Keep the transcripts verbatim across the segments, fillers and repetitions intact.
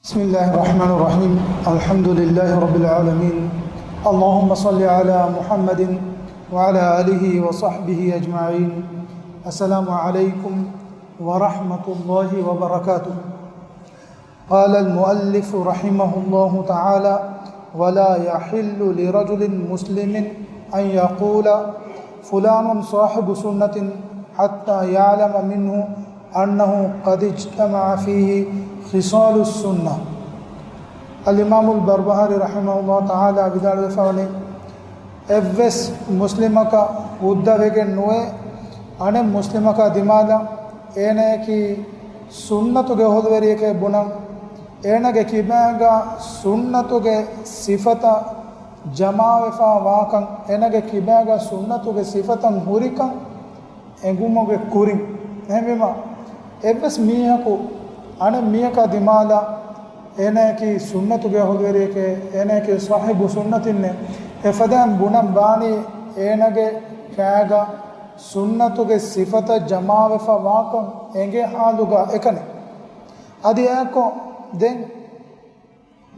بسم الله الرحمن الرحيم. الحمد لله رب العالمين. اللهم صل على محمد وعلى آله وصحبه أجمعين. السلام عليكم ورحمة الله وبركاته. قال المؤلف رحمه الله تعالى: ولا يحل لرجل مسلم أن يقول: فلان صاحب سنة، حتى يعلم منه أنه قد اجتمع فيه خصال السنة. އަލްއިމާމުލް ބަރްބަހާރީ ރަޙިމަހުﷲ ތަޢާލާ ވިދާޅުވެފަވަނީ، އެއްވެސް މުސްލިމަކަށް ހުއްދަވެގެން ނުވޭ، އަނެއް މުސްލިމަކާ ދިމާލަށް އޭނަޔަކީ ސުންނަތުގެ އަހުލުވެރިއެކޭ ބުނަން، އޭނަގެ ކިބާގަ ސުންނަތުގެ ސިފަތައް ޖަމާވެފާ ވާކަން، އޭނަގެ ކިބާގަ ސުންނަތުގެ ސިފަތައް ހުރިކަން އެނގުމުގެ ކުރިން. އެހެންވީމަ، އެއްވެސް މީހަކު އަނެއް މީހަކާ ދިމާލަށް އޭނަޔަކީ ސުންނަތުގެ އަހުލުވެރިއެކޭ، އޭނަޔަކީ ޞާޙިބު ސުންނަތިންނޭ، އެފަދައިން ބުނަން ވާނީ އޭނަގެ ކާގަ ސުންނަތުގެ ސިފަތައް ޖަމާވެފަ ވާކަން އެނގޭ ޙާލުގަ އެކަނި. އަދި އެއާއެކު ދެން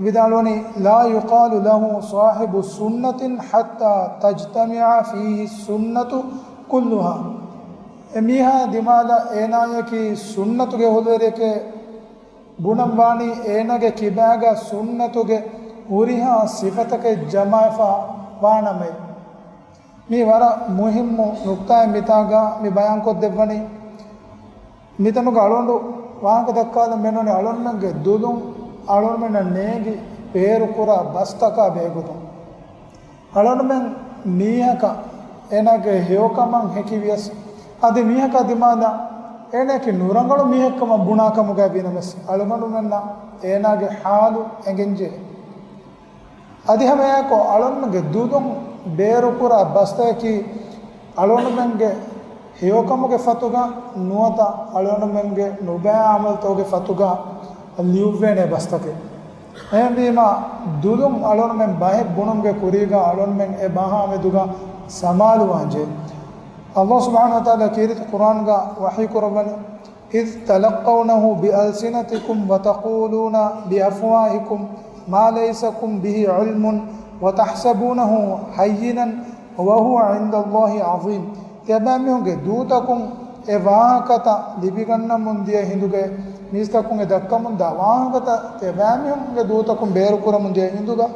ވިދާޅުވަނީ، لا يقال له صاحب سنة حتى تجتمع فيه السنة كلها. އެ މީހާ ދިމާލަށް އޭނާޔަކީ ސުންނަތުގެ އަހުލުވެރިއެކޭ ބުނަން ވާނީ އޭނާގެ ކިބާގަ ސުންނަތުގެ ހުރިހާ ސިފަތަކެއް ޖަމާވެފަ ވާނަމައޭ. މީ ވަރަށް މުހިއްމު ނުކްތާއެއް މިތާގަ މި ބަޔާންކޮށްދެއްވަނީ. މިތަނުގަ އަޅުގަނޑު ވާހަކަ ދައްކާލަން ބޭނުންވަނީ އަޅުގަނޑުމެންގެ ދުލުން އަޅުގަނޑުމެންނަށް ނޭނގި ބޭރުކުރާ ބަސްތަކާ ބެހޭގޮތުން. އަޅުގަނޑުމެން މީހަކަށް އޭނާގެ ހެޔޮކަމަށް ހެކިވިޔަސް، އަދި މީހަކާ ދިމާލަށް އޭނާއަކީ ނުރަނގަޅު މީހެއްކަމަށް ބުނާކަމުގައި ވީނަމަވެސް، އަޅުގަނޑުމެންނަށް އޭނާގެ ޙާލު އެނގެންޖެހޭ. އަދި ހަމައެއާއެކު އަޅުގަނޑުމެންގެ ދުލުން ބޭރުކުރާ ބަސްތަކަކީ އަޅުގަނޑުމެންގެ ހެޔޮކަމުގެ ފަތުގަ ނުވަތަ އަޅުގަނޑުމެންގެ ނުބައި ޢަމަލުތަކުގެ ފަތުގަ ލިޔުއްވޭނެ ބަސްތަކެއް. އެހެންވީމަ، ދުލުން އަޅުގަނޑުމެން ބަހެއް ބުނުމުގެ ކުރީގަ އަޅުގަނޑުމެން އެ ބަހާ މެދުގަ ސަމާލުވާންޖެހޭ. ﷲ ސުބްޙާނަހޫ ވަތަޢާލާ ކީރިތި ޤުރްއާންގަ ވަޙީ ކުރައްވަނީ، إذ تلقونه بألسنتكم وتقولون بأفواهكم ما ليس لكم به علم وتحسبونه هينا وهو عند الله عظيم. ތިޔަބައިމީހުންގެ ދޫތަކުން އެ ވާހަކަތައް ލިބިގަންނަމުން ދިޔަ ހިނދުގައި، މީސްތަކުން އެ ދައްކަމުން ދާ ވާހަކަތައް ތިޔަބައިމީހުންގެ ދޫތަކުން ބޭރުކުރަމުން ދިޔަ ހިނދުގަ،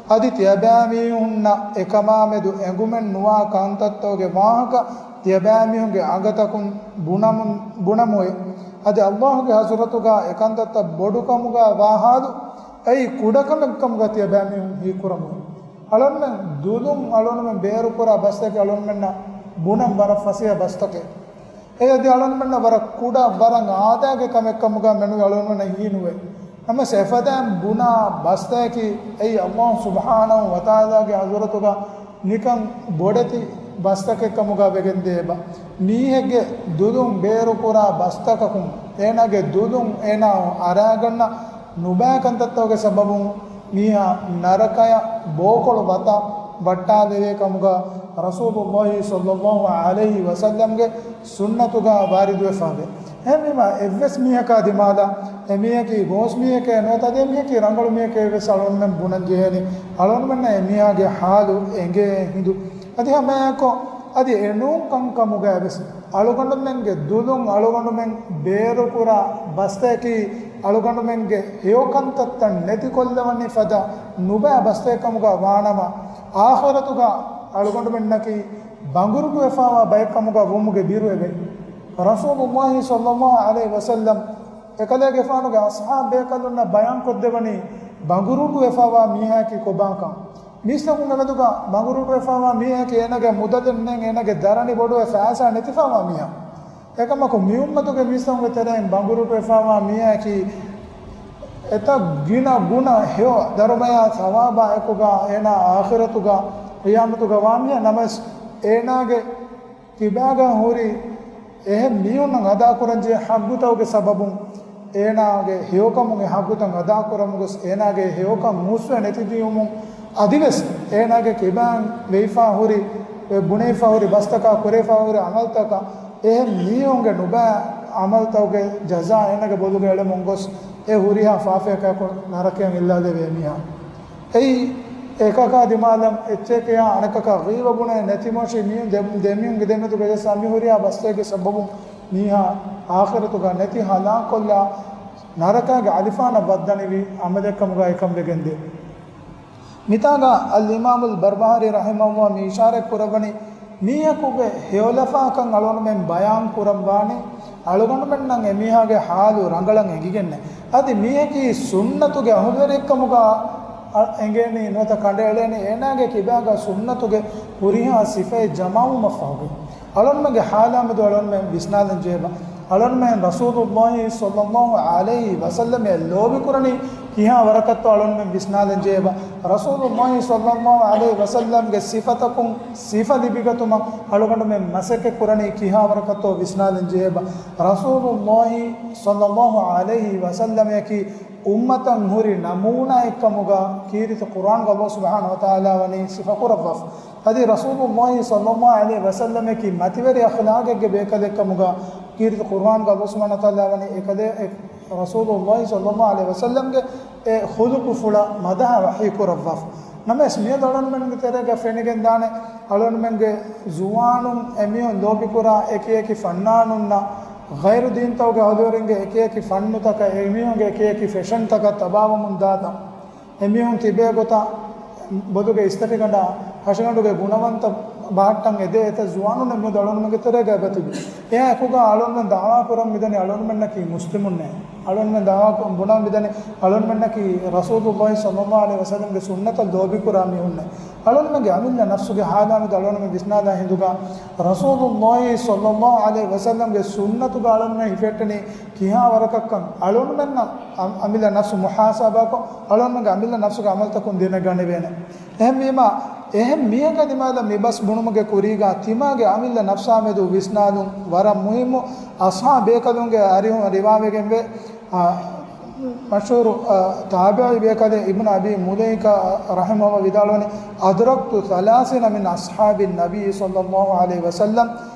އަދި ތިޔަބައިމީހުންނަށް އެކަމާމެދު އެނގުމެއް ނުވާ ކަންތައްތަކުގެ ވާހަކަ ތިޔަބައިމީހުންގެ އަނގަތަކުން ބުނަމުން، ބުނަމުއޭ. އަދި ﷲގެ ޙަޟްރަތުގަ އެކަންތައްތައް ބޮޑުކަމުގަ ވާ ޙާލު އެއީ ކުޑަކަމެއްކަމުގަ ތިޔަބައިމީހުން ހީކުރަމުން. އަޅުންމެން ދުލުން އަޅުންމެން ބޭރުކުރާ ބަސްތަކެއް އަޅުންމެންނަށް ބުނަން ވަރަށް ފަސޭހަ ބަސްތަކެއް. އެއީ އަދި އަޅުންމެންނަށް ވަރަށް ކުޑަ، ވަރަށް އާދައިގެ ކަމެއްކަމުގަ މެނުވީ އަޅުންމެންނަށް ހީނުވޭ. ނަމަވެސް އެފަދައިން ބުނާ ބަސްތަކަކީ އެއީ ﷲ ސުބްޙާނަހޫ ވަތަޢާލާގެ ޙަޟްރަތުގަ ނިކަން ބޮޑެތި ބަސްތަކެއްކަމުގަ ވެގެންދޭ އެބަ. މީހެއްގެ ދުލުން ބޭރުކުރާ ބަސްތަކަކުން އޭނާގެ ދުލުން އޭނާ އަރާގަންނަ ނުބައި ކަންތައްތަކުގެ ސަބަބުން މީހާ ނަރަކަޔަށް ބޯކޮޅު ވަތަށް ވައްޓާލެވޭ ކަމުގަ ރަސޫލުﷲ ޞައްލަﷲ ޢަލައިހި ވަސައްލަމްގެ ސުންނަތުގަ ވާރިދުވެފަވޭ. އެހެންވީމަ، އެއްވެސް މީހަކާ ދިމާލަށް އެމީހަކީ ގޯސް މީހެކޭ ނުވަތަ އަދި އެމީހަކީ ރަނގަޅު މީހެކޭ ވެސް އަޅުންމެން ބުނަން ޖެހޭނީ، އަޅުންމެންނަށް އެމީހާގެ ޙާލު އެނގޭ ހިނދު. އަދި ހަމައެއާއެކު އަދި އެނޫން ކަންކަމުގައި ވެސް އަޅުގަނޑުމެންގެ ދުލުން އަޅުގަނޑުމެން ބޭރުކުރާ ބަސްތަކަކީ އަޅުގަނޑުމެންގެ ހެޔޮކަންތައްތައް ނެތިކޮށްލަވަނީ ފަދަ ނުބައި ބަސްތަކެއްކަމުގަ ވާނަމަ، އާޚިރަތުގަ އަޅުގަނޑުމެންނަކީ ބަނގުރުޓުވެފަވާ ބައެއްކަމުގަ ވުމުގެ ބިރު އެބައި. ރަސޫލުﷲ ޞައްލަﷲ ޢަލައިހި ވަސައްލަމް އެކަލޭގެފާނުގެ އަޞްޙާބު ބޭކަލުންނަށް ބަޔާންކޮށްދެވަނީ ބަނގުރުޓުވެފަވާ މީހާއަކީ ކޮބާކަން. މީސްތަކުންގެ މެދުގަ ބަނގުރުޓުވެފަވާ މީހަކީ އޭނަގެ މުދަލެއް ނެތް، އޭނަގެ ދަރަނި ބޮޑުވެ ފައިސާ ނެތިފަވާ މީހާ. އެކަމަކު މި އުއްމަތުގެ މީސްތަކުންގެ ތެރެއިން ބަނގުރުޓުވެފަވާ މީހަކީ އެތައް ގިނަ ގުނަ ހެޔޮ ދަރުމަޔާ ސަވާބާ އެކުގަ އޭނާ އާޚިރަތުގަ ޤިޔާމަތުގަ ވާ މީހާ. ނަމަވެސް އޭނާގެ ކިބާގަ ހުރި އެހެން މީހުންނަށް އަދާކުރަންޖެހޭ ޙައްޤުތަކުގެ ސަބަބުން، އޭނާގެ ހެޔޮކަމުގެ ޙައްޤުތައް އަދާކުރަމުގަސް، އޭނާގެ ހެޔޮކަން ހުސްވެ ނެތިދިޔުމުން، އަދިވެސް އޭނާގެ ކިބާން ވެއްފާ ހުރި، ބުނެފާ ހުރި ބަސްތަކާ، ކުރެފާ ހުރި ޢަމަލްތަކާ، އެހެން މީހުންގެ ނުބައި ޢަމަލްތަކުގެ ޖަޒާ އޭނާގެ ބޮލުގަ އެޅެމުން ގޮސް، އެ ހުރިހާ ފާފަޔަކާ ނަރަކަޔަށް އެއްލާލެވޭ މީހާ. އެއީ އެކަކާ ދިމާލަށް އެއްޗެކޭ އަނެކަކާ ޣީބަ ބުނެ ނެތިމަށި މީހުން ދެ-، ދެމީހުންގެ ދެމެދުގަ ޖައްސާ މި ހުރިހާ ބަސްތަކެއްގެ ސަބަބުން މީހާ އާޚިރަތުގަ ނެތި ހަލާކުކޮށްލާ ނަރަކާގެ އަލިފާނަށް ވައްދަނިވި އަމަލެއްކަމުގައި ކަން ވެގެންދޭ. މިތާގަ އަލްއިމާމުލް ބަރްބަހާރީ ރަޙިމަހުﷲ މި އިޝާރަތް ކުރައްވަނީ، މީހަކުގެ ހެޔޮލަފާކަން އަޅުގަނޑުމެން ބަޔާން ކުރައްވާނީ، އަޅުގަނޑުމެންނަށް އެމީހާގެ ހާލު ރަނގަޅަށް އެނގިގެންނޭ. އަދި މީހަކީ ސުންނަތުގެ އަހުލުވެރިއެއްކަމުގަ އަ-، އެނގޭނީ ނުވަތަ ކަނޑައެޅޭނީ އޭނާގެ ކިބާގަ ސުންނަތުގެ ހުރިހާ ސިފައެއް ޖަމާވުމަށްފަހުގަ. އަޅުންމެންގެ ހާލާމެދު އަޅުންމެން ވިސްނާލަން ޖެހޭބަ. އަޅުންމެން ރަސޫލުﷲ ޞައްލަﷲ ޢަލައިހި ވަސައްލަމައަށް ލޯބިކުރަނީ ކިހާ ވަރަކަށްތޯ އަޅުންމެން ވިސްނާލަން ޖެހޭބަ. ރަސޫލުﷲ ޞައްލަﷲ ޢަލައިހި ވަސައްލަމްގެ ސިފަތަކުން ސިފަ ލިބިގަތުމަށް އަޅުގަނޑުމެން މަސައްކަތް ކުރަނީ ކިހާ ވަރަކަށްތޯ ވިސްނާލަން ޖެހޭބަ. ރަސޫލުﷲ ޞައްލަﷲ ޢަލައިހި ވަސައްލަމަކީ އުއްމަތަށް ހުރި ނަމޫނާއެއްކަމުގަ ކީރިތި ޤުރްއާންގަ ﷲ ސުބްޙާނަހޫ ވަތަޢާލާ ވަނީ ސިފަކުރައްވާފަ. އަދި ރަސޫލުﷲ ޞައްލަﷲ ޢަލައިހި ވަސައްލަމަކީ މަތިވެރި އަޚްލާގެއްގެ ބޭކަލެއްކަމުގަ ކީރިތި ޤުރްއާންގަ ﷲ ސުބްޙާނަހޫ ވަތަޢާލާ ވަނީ އެކަލޭ-، އެ-، ރަސޫލުﷲ ޞައްލަﷲ ޢަލައިހި ވަސައްލަމްގެ އެ ޚުލުޤުފުޅަށް މަދަޙަ ވަޙީކުރައްވާފަ. ނަމަވެސް މިއަދު އަޅުންމެންގެ ތެރޭގަ ފެނިގެންދާނެ، އަޅުންމެންގެ ޒުވާނުން އެމީހުން ލޯބިކުރާ އެކި އެކި ފަންނާނުންނަށް، ޣައިރު ދީންތަކުގެ އަހުލުވެރިންގެ އެކި އެކި ފަންނުތަކަށް، އެމީހުންގެ އެކި އެކި ފެޝަންތަކަށް ތަބާވަމުން ދާތަން. އެމީހުން ތިބޭ ގޮތަށް ބޮލުގެ އިސްތަށިގަނޑާ ހަށިގަނޑުގެ ގުނަވަންތަ ބަހައްޓަން އެދޭ އެތައް ޒުވާނުން މިއަދު އަޅުންމެންގެ ތެރޭގަ އެބަތިބި. އެއާ އެކުގަ އަޅުންމެން ދަޢުވާ ކުރަން މިދަނީ އަޅުންމެންނަކީ މުސްލިމުންނޭ. އަޅުންމެން ދަޢުވާ ކު-، ބުނަން މިދަނީ އަޅުންމެންނަކީ ރަސޫލުﷲ ޞައްލަﷲ ޢަލައިހި ވަސައްލަމްގެ ސުންނަތަށް ލޯބިކުރާ މީހުންނޭ. އަޅުންމެންގެ އަމިއްލަ ނަފްސުގެ ޙާލާމެދު އަޅުންމެން ވިސްނާލާ ހިނދުގަ ރަސޫލުﷲ ޞައްލަﷲ ޢަލައިހި ވަސައްލަމްގެ ސުންނަތުގަ އަޅުންމެން ހިފެއްޓެނީ ކިހާ ވަރަކަށްކަން އަޅުންމެންނަށް އަ-، އަމިއްލަ ނަފްސު މުޙާސަބާކޮށް، އަޅުންމެންގެ އަމިއްލަ ނަފްސުގެ ޢަމަލުތަކުން ދެނެގަނެވޭނެ. އެހެންވީމާ، އެހެން މީހަކާ ދިމާލަށް މި ބަސް ބުނުމުގެ ކުރީގަ ތިމާގެ އަމިއްލަ ނަފްސާމެދު ވިސްނާލުން ވަރަށް މުހިއްމު. އަޞްޙާބު ބޭކަލުންގެ އަރިހުން ރިވާވެގެންވޭ، އާ، މަޝްހޫރު، އާ، ތާބިޢީ ބޭކަލެއް އިބްނު އަބީ މުލައިކާ ރަޙިމަހުﷲ ވިދާޅުވަނީ، "أدركت ثلاثين من أصحاب النبي صلى الله عليه وسلم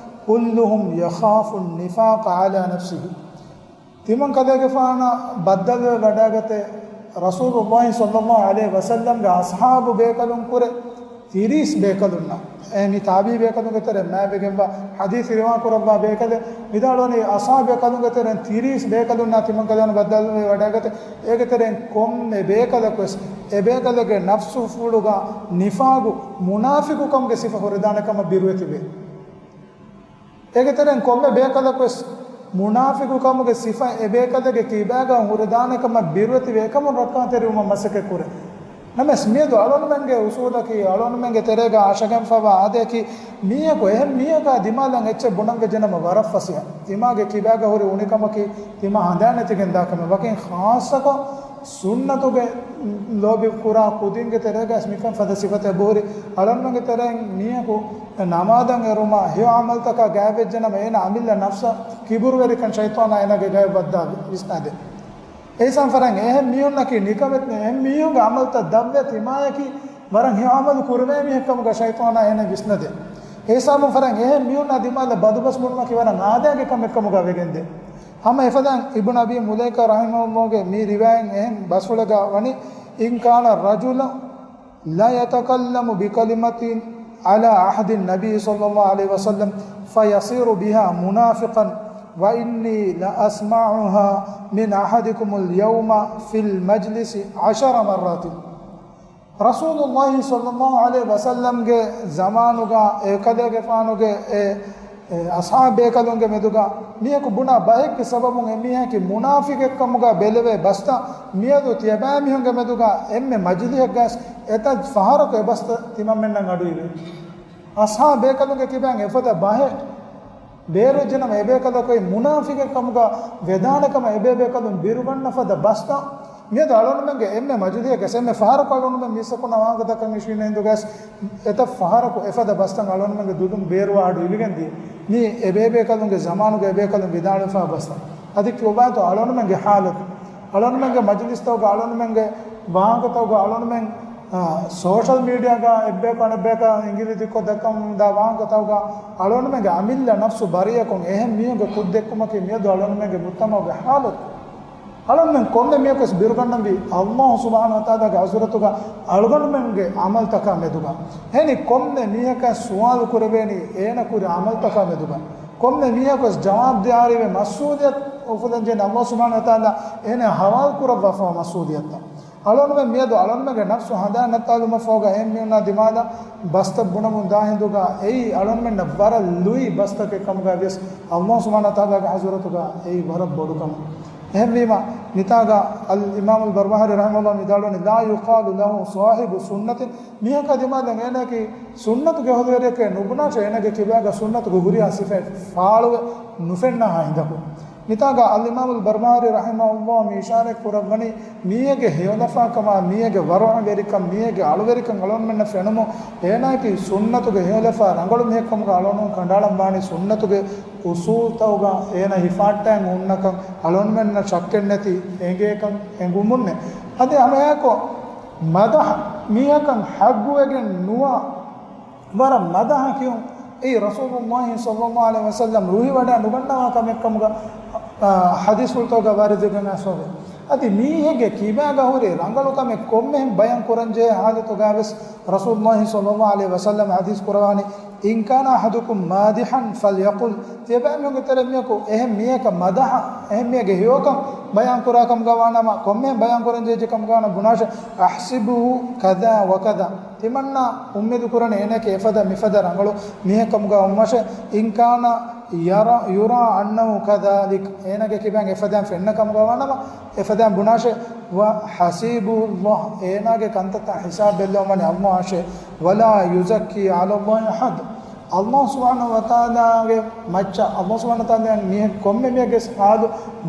كلهم يخاف النفاق على نفسه." ތިމަން ކަލޭގެފާނަށް ބައްދަލުވެ ވަޑައިގަތޭ، ރަސޫލުﷲ ޞައްލަﷲ ޢަލައިހި ވަސައްލަމްގެ އަޞްޙާބު ބޭކަލުން ކުރެ ތިރީސް ބޭކަލުންނަށް. އެ މި ތާބިޢީ ބޭކަލުންގެ ތެރެ މާތްވެގެންވާ ޙަދީޘް ރިވާ ކުރައްވާ ބޭކަލެއް ވިދާޅުވަނީ، އަޞްޙާބު ބޭކަލުންގެ ތެރެއިން ތިރީސް ބޭކަލުންނާ ތިމަން ކަލޭގެފާނު ބައްދަލުވެ ވަޑައިގަތޭ، އޭގެ ތެރެއިން ކޮންމެ ބޭކަލަކުވެސް އެ ބޭކަލެއްގެ ނަފްސު ފުޅުގަ ނިފާގު، މުނާފިޤުކަމުގެ ސިފަ ހުރެދާނެ ކަމަށް ބިރުވެ ތިބޭ. އޭގެ ތެރެއިން ކޮންމެ ބޭކަލަކުވެސް މުނާފިޤުކަމުގެ ސިފަ އެބޭކަލެއްގެ ކިބާގަ ހުރެދާނެ ކަމަށް ބިރުވެތިވެ އެކަމުން ރައްކާތެރިވުމަށް މަސައްކަތް ކުރޭ. ނަމަވެސް މިއަދު އަޅުންމެންގެ އުސޫލަކީ، އަޅުންމެންގެ ތެރޭގަ އަށަގެންފަވާ އާދަޔަކީ، މީހަކު އެހެން މީހަކާ ދިމާލަށް އެއްޗެއް ބުނަން ވެއްޖެނަމަ ވަރަށް ފަސޭހަ. ތިމާގެ ކިބާގަ ހުރި އުނިކަމަކީ ތިމާ ހަނދާން ނެތިގެން ދާ ކަމެއް. ވަކިން ޚާއްޞަކޮށް ސުންނަތުގެ ލޯބި ކުރާ ކުދިންގެ ތެރޭގަސް މިކަން ފަދަ ސިފަތައް އެބަހުރި. އަޅުންމެންގެ ތެރެއިން މީހަކު ނަމާދަށް އެރުމާ ހެޔޮ ޢަމަލުތަކާ ގާތްވެއްޖެނަމަ އޭނާ އަމިއްލަ ނަފްސަށް ކިބުރުވެރިކަން ޝައިޠާނާ އޭނާގެ ގަޔަށް ވައްދާ ވިސްނާދޭ. އެހިސާބުން ފަރަން އެހެން މީހުންނަކީ ނިކަމެތި އެހެން މީހުންގެ ޢަމަލުތައް ދަށްވެ ތިމާޔަކީ ވަރަށް ހެޔޮ ޢަމަލު ކުރެވޭ މީހެއްކަމުގަ ޝައިޠާނާ އޭނަ ވިސްނަދޭ. އެހިސާބުން ފަރަން އެހެން މީހުންނާ ދިމާލަށް ބަދުބަސް ބުނުމަކީ ވަރަށް އާދައިގެ ކަމެއްކަމުގަ ވެގެންދޭ. ހަމަ އެފަދައިން އިބްނު އަބީ މުލައިކާ ރަޙިމަހުﷲގެ މި ރިވާޔަތް އެހެން ބަސްފުޅެއްގަ ވަނީ، "إن كان رجل لا يتكلم بكلمة على عهد النبي صلى الله عليه وسلم فيصير بها منافقا وإني لأسمعها من أحدكم اليوم في المجلس عشر مرات." ރަސޫލުﷲ ޞައްލަﷲ ޢަލައިހި ވަސައްލަމްގެ ޒަމާނުގަ އެކަލޭގެފާނުގެ އެ، އެ، އަޞްޙާބު ބޭކަލުންގެ މެދުގަ މީހަކު ބުނާ ބަހެއްގެ ސަބަބުން އެމީހަކީ މުނާފިޤެއްކަމުގަ ބެލެވޭ ބަސްތައް މިއަދު ތިޔަބައިމީހުންގެ މެދުގަ އެންމެ މަޖިލިހެއްގަސް އެތައް ފަހަރަކު އެ ބަސްތައް ތިމަންމެންނަށް އަޑުއިވޭ. އަޞްޙާބު ބޭކަލުންގެ ކިބައިން އެފަދަ ބަހެއް ބޭރުވެއްޖެނަމަ އެބޭކަލަކު އެ މުނާފިޤެއްކަމުގަ ވެދާނެކަމަށް އެބޭބޭކަލުން ބިރުގަންނަ ފަދަ ބަސްތައް މިއަދު އަޅުންމެންގެ އެންމެ މަޖިލިހެއްގަސް އެންމެ ފަހަރަކު އަޅުންމެން މީސްތަކުންނާ ވާހަކަ ދައްކަން އިށީނެ ހިނދުގަސް އެތައް ފަހަރަކު އެފަދަ ބަސްތައް އަޅުންމެންގެ ދުލުން ބޭރުވާ އަޑު އިވިގެންދިޔަ. މީ އެބޭބޭކަލުންގެ ޒަމާނުގަ އެބޭކަލުން ވިދާޅުވެފާ ބަސްތައް. އަދި ކިޔުބާތޯ އަޅުންމެންގެ ޙާލަތު. އަޅުންމެންގެ މަޖިލިސްތަކުގަ އަޅުންމެންގެ ވާހަކަތަކުގަ އަޅުންމެން، އާ، ސޯޝަލް މީޑިއާގަ އެއްބަޔަކު އަނެއްބަޔަކަށް އިނގިލި ދިއްކޮށް ދައްކަމުން ދާ ވާހަކަތަކުގަ އަޅުންމެންގެ އަމިއްލަ ނަފްސު ބަރީއަކުން އެހެން މީހުންގެ ކުށްދެއްކުމަކީ މިއަދު އަޅުންމެންގެ މުޖްތަމަޢުގެ ޙާލަތު. އަޅުންމެން ކޮންމެ މީހަކުވެސް ބިރުގަންނަންވީ އައްލާހު ސުބްޙާނަހު ވަތަޢާލާގެ ޙަޟްރަތުގަ އަޅުގަނޑުމެންގެ ޢަމަލުތަކާ މެދުގަ. އެހެނީ ކޮންމެ މީހަކަށް ސުވާލު ކުރެވޭނީ އޭނަ ކުރި ޢަމަލުތަކާ މެދުގަ. ކޮންމެ މީހަކުވެސް ޖަވާބުދާރީވެ މަސްއޫލިއްޔަތު އުފުލަންޖެހޭނީ އައްލާހު ސުބްޙާނަހު ވަތަޢާލާ އޭނަ ޙަވާލު ކުރައްވާފައިވާ މަސްއޫލިއްޔަތަށް. އަޅުންމެން މިއަދު އަޅުންމެންގެ ނަފްސު ހަނދާން ނައްތާލުމަށްފަހުގަ އެހެން މީހުންނާ ދިމާލަށް ބަސްތައް ބުނަމުން ދާ ހިނދުގަ އެއީ އަޅުންމެންނަށް ވަރަށް ލުއި ބަސްތަކެއް ކަމުގަ ވިޔަސް އައްލާހު ސުބްޙާނަހު ވަތަޢާލާގެ ޙަޟްރަތުގަ އެއީ ވަރަށް ބޮޑު ކަމެއް. އެހެންވީމަ، މިތާގަ އަލް އިމާމުލް ބަރްބަހާރީ ރަޙިމަހުﷲ ވިދާޅުވަނީ، "ލާ ޔުޤާލު ލަހު ޞާޙިބު ސުންނަތިން." މީހަކާ ދިމާލަށް އޭނާއަކީ ސުންނަތުގެ އަހުލުވެރިއެކޭ ނުބުނާށޭ، އޭނާގެ ކިބާގަ ސުންނަތުގެ ހުރިހާ ސިފައެއް ފާޅުވެ ނުފެންނަހާ ހިނދަކު. މިތާގަ އަލް އިމާމުލް ބަރްބަހާރީ ރަޙިމަހުﷲ މި އިޝާރަތް ކުރައްވަނީ، މީހެއްގެ ހެޔޮލަފާކަމާ، މީހެއްގެ ވަރުޢަވެރިކަން، މީހެއްގެ އަޅުވެރިކަން އަޅުންމެންނަށް ފެނުމުން، އޭނާއަކީ ސުންނަތުގެ ހެޔޮލަފާ ރަނގަޅު މީހެއްކަމުގަ އަޅުން ކަނޑައަޅަން ވާނީ ސުންނަތުގެ އުޞޫލުތަކުގަ އޭނަ ހިފާއްޓައިން ހުންނަކަން އަޅުންމެންނަށް ޝައްކެއްނެތި އެނގޭކަން އެނގުމުންނޭ. އަދި ހަމައެއާއެކު މަދަޙަ މީހަކަށް ޙައްޤުވެގެން ނުވާ ވަރަށް މަދަޙަ ކިޔުން އެއީ ރަސޫލުﷲ ޞައްލަﷲ ޢަލައިހި ވަސައްލަމް ރުހިވަޑައި ނުގަންނަވާ ކަމެއްކަމުގަ، އާ، ޙަދީޘްފުޅުތަކުގަ ވާރިދުވެގެން އައިސްފަވޭ. އަދި މީހެއްގެ ކިބާގަ ހުރި ރަނގަޅު ކަމެއް ކޮންމެހެން ބަޔާން ކުރަންޖެހޭ ޙާލަތުގަވެސް ރަސޫލުﷲ ޞައްލަﷲ ޢަލައިހި ވަސައްލަމް ޙަދީޘް ކުރައްވާނީ، "إن كان أحدكم مادحا فليقل." ތިޔަބައިމީހުންގެ ތެރެއިން މީހަކު އެހެން މީހަކަށް މަދަޙަ، އެހެން މީހެއްގެ ހެޔޮކަން ބަޔާން ކުރާ ކަމުގަ ވާނަމަ، ކޮންމެހެން ބަޔާން ކުރަން ޖެހިއްޖެ ކަމުގަ ވާނަމަ ބުނާށޭ، "أحسبه كذا وكذا." ތިމަންނަ އުއްމީދު ކުރަނީ އޭނައަކީ އެފަދަ މިފަދަ ރަނގަޅު މީހެއް ކަމުގަ ވުމަށޭ، "إن كان يرى، يرى أنه كذلك." އޭނާގެ ކިބައިން އެފަދައިން ފެންނަ ކަމުގަ ވާނަމަ، އެފަދައިން ބުނާށޭ، "وحسيبه الله." އޭނާގެ ކަންތައްތައް ހިސާބު ބެއްލެވުމަނީ އައްލާހަށޭ، "ولا يزكي على الله أحد." އައްލާހު ސުބްޙާނަހު ވަތަޢާލާގެ މައްޗަށް، އައްލާހު ސުބްޙާނަހު ވަތަޢާލާ މީހެއް ކޮންމެ މީހެއްގެ ޙާލު